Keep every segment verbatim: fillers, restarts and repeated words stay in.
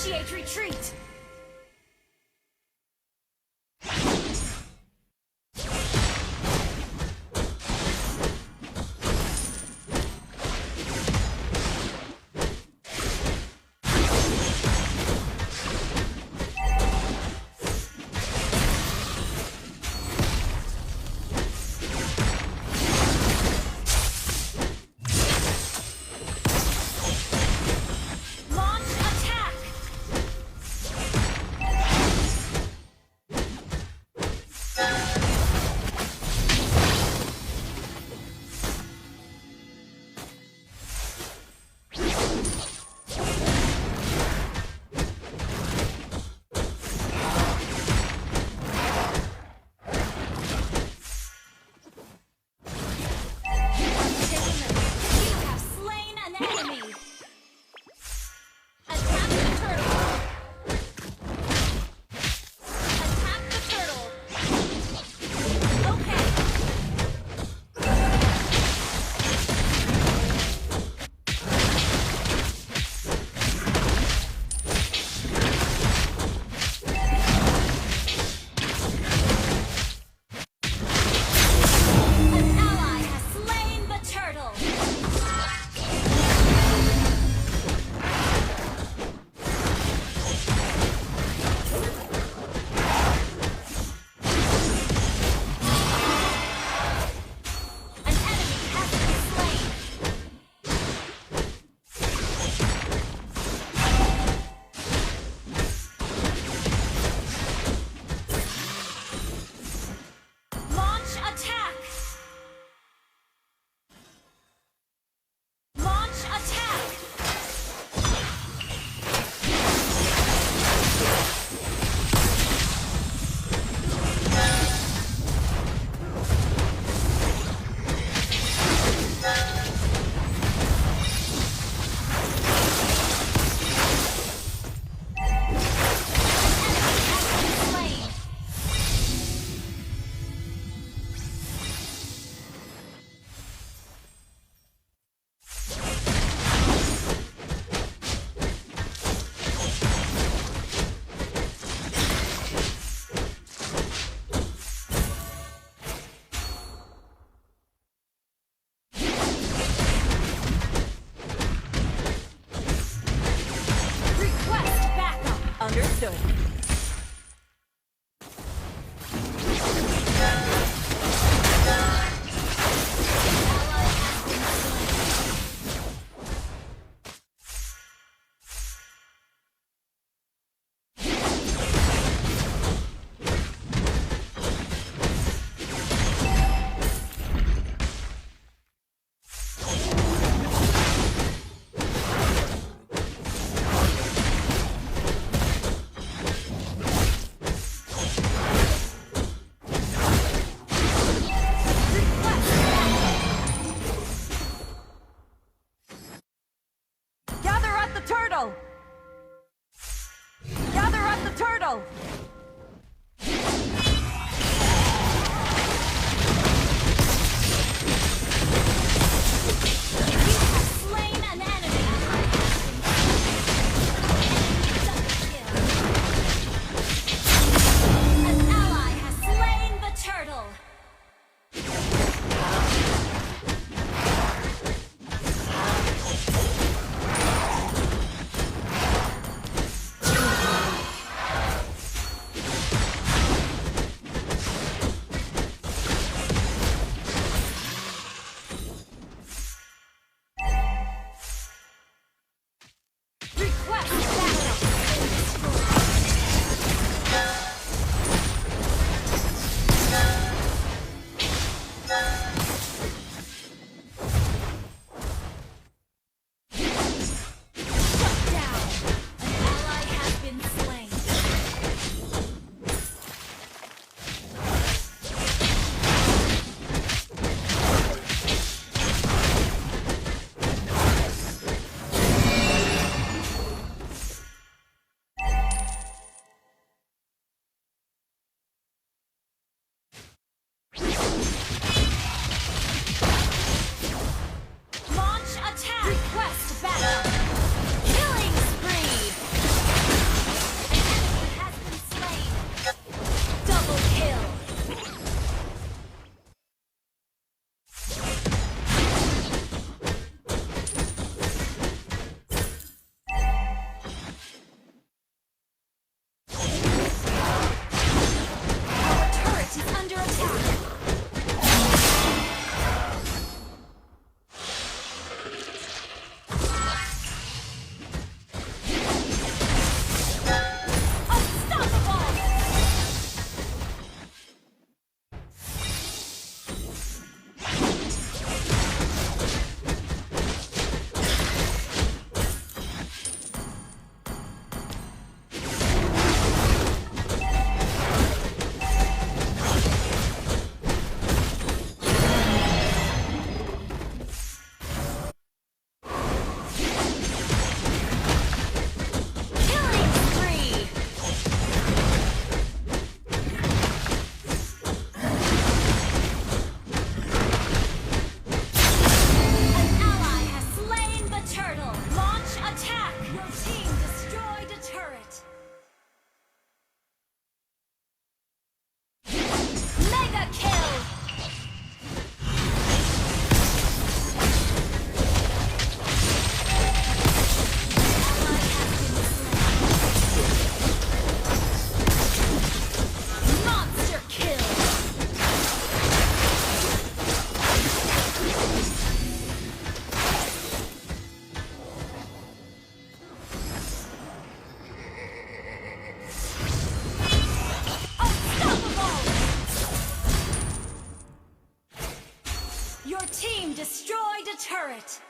Initiate retreat. Launch attack! You have slain an enemy. Attack the turtle. Attack the turtle. Okay. An ally has slain the turtle. An enemy has been slain. Launch attack! Launch attack! Request backup. Understood. Team destroyed a turret.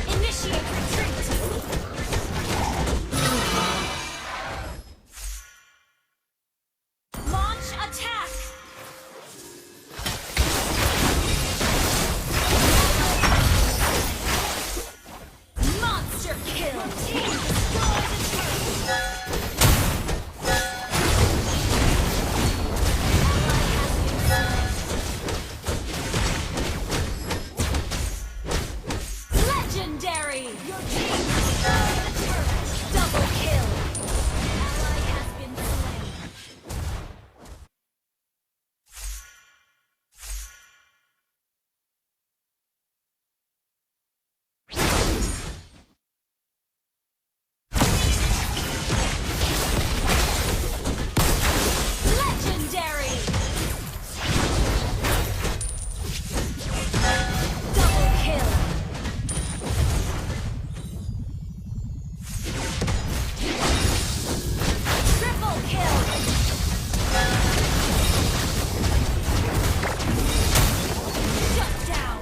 Initiate retreat. Launch attack. Monster kill! Team destroy the turret! Ally has been slain. Legendary! Your team destroyed the turret! Double kill! Ally has been slain. Legendary! Double kill! Triple kill! Shut down!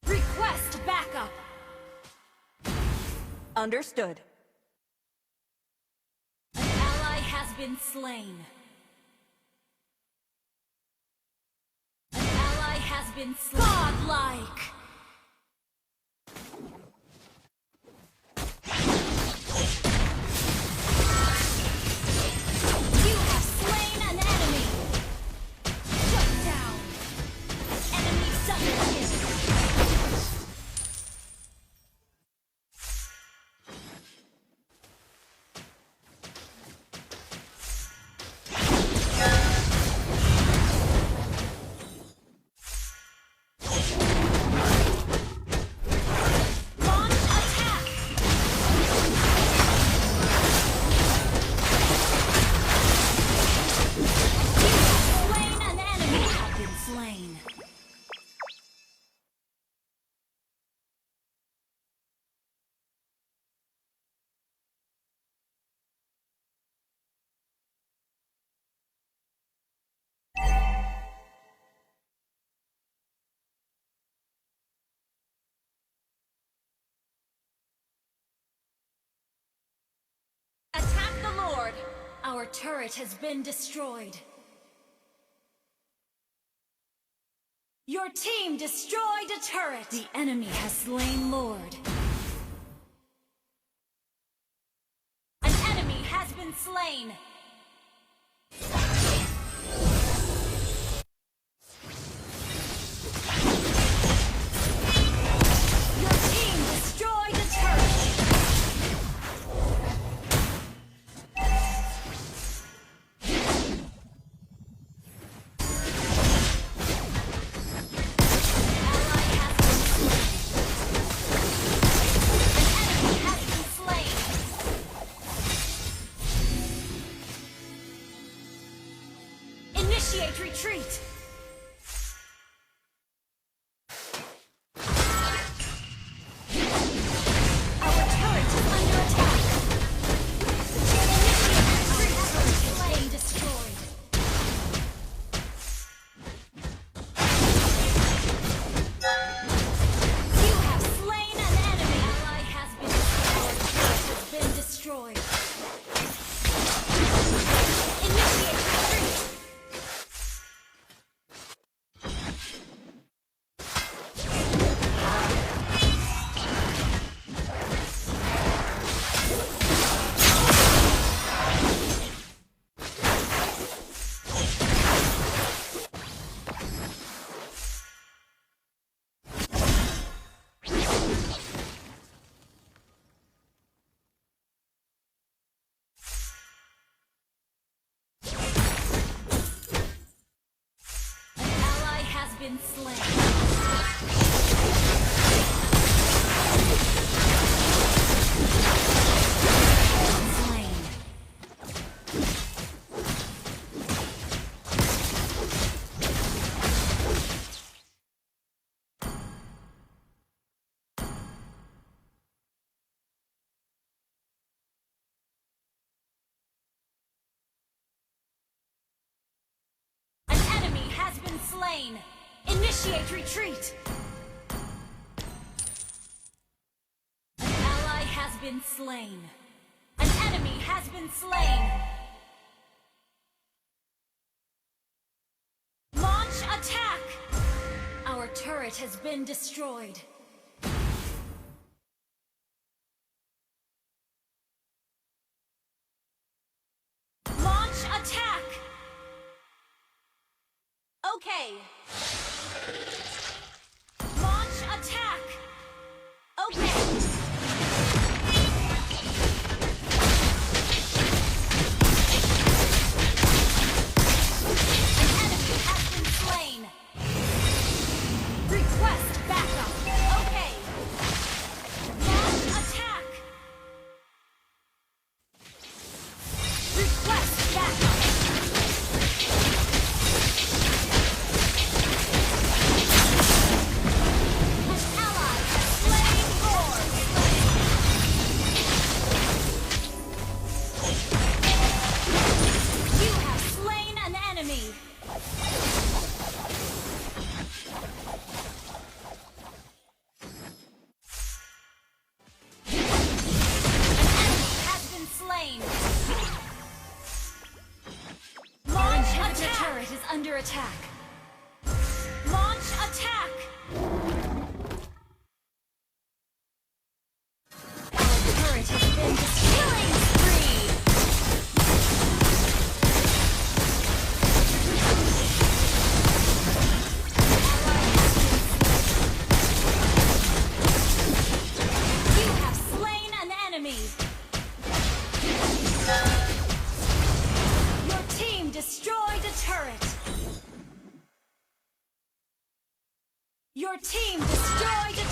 Request backup. Understood. An ally has been slain. An ally has been slain. Godlike! You have slain an enemy! Shut down! Enemy double kill! Launch attack! You have slain an enemy! You have been slain. Attack the Lord! Our turret has been destroyed. Your team destroyed a turret! The enemy has slain Lord. An enemy has been slain. Your team destroyed a turret. Ally has been slain. An enemy has been slain. Been slain. An enemy has been slain. Initiate retreat. An ally has been slain. An enemy has been slain. Launch attack! Our turret has been destroyed. Launch attack! Okay. Launch attack! Okay. An enemy has been slain. Request backup. Okay. Launch attack. Request backup. An ally has slain Lord. You have slain an enemy. An enemy has been slain. Our inhibitor turret is under attack. Launch attack! Our turret has been destroyed. Killing spree! You have slain an enemy. Your team destroyed a turret. Your team destroyed a